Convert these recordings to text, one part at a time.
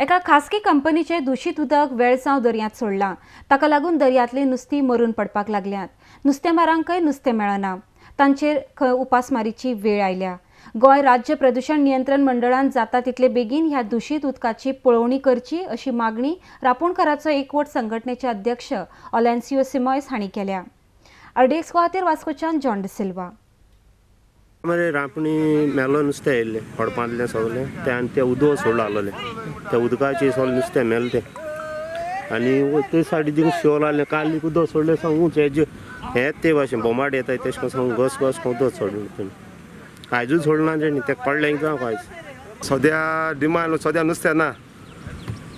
एका खासगी कंपनीचे दूषित उदक वेळसांव दर्यांत सोडलां. ताका लागून दर्यांतलीं नुस्तीं मरून पडपाक लागल्यांत. नुस्तेमारांकय नुस्तें मेळना. तांचेर खंय उपासमारीची वेळ आयल्या. गोंय राज्य प्रदूषण नियंत्रण मंडळान जाता तितले बेगीन ह्या दूषित उदकाची पळोवणी करची अशी मागणी रापोणकाराचो एकवट संघटनेचे अध्यक्ष ओलेन्सियो सिमॉयस हांणी केल्या. आरडीएक्स खातीर वास्कोच्यान जॉन डिसिल्वा. मरे रांपणी मेलो नुस्तें आयिल्लें खडपांतलें सगळें तें आनी तें उदक सोडलं आसलें त्या उदकाचेर सगळें नुस्तें मेलें तें आनी ते सायडी तिंगा शोल आहलें. काल उदक सोडलें सांगूच हेजे हें ते भाशेन बोमाड येता तेश करून सांगून घस घस उदक सोडलें तेणी. आयजूच सोडलें ना तेणी तें कळ्ळें जावं आयज. सद्या डिमांड सद्या नुस्तें ना,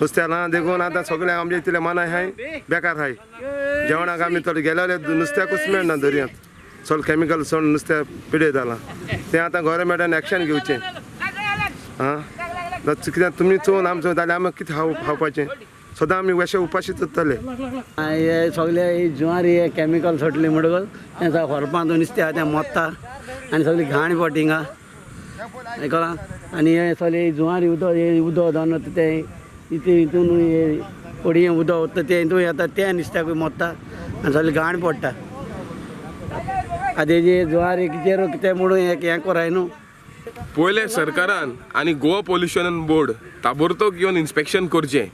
नुस्तें ना देखून आतां सगळें आमचे इतलें मनाय आहाय बेकार आहाय. जेवणाक आमी चड गेले नुस्त्याकूच मेळना दर्यांत, सगळें केमिकल सोड नुस्तें पिडे जालां. तें आतां गव्हर्मेंटान एक्शन घेवचें. आं कित्याक तुमी चोवन आमचो जाल्यार आमी कितें खावपाचें, सदां आमी अशें उपाशीच उरतले. हे सगळे जुवारी हे केमिकल सोडले म्हणटकच तें सगळें खरपांत नुस्तें आहा तें मोत्ता आनी सगळी घाण पडटा हिंगा कळ्ळां. आनी हे सगळे जुवारी उदक हे उदक जावन तें हितून होडयें उदक वता तें हितून येता तें नुस्त्याकूय मोत्ता आनी सगळी घाण पडटा. आतां हेजे जुवारी कितें कितें म्हणून हें कराय न्हू. पयलें सरकारान आनी गोवा पोल्युशन बोर्ड ताबडतोब येवन इन्स्पेक्शन करचें.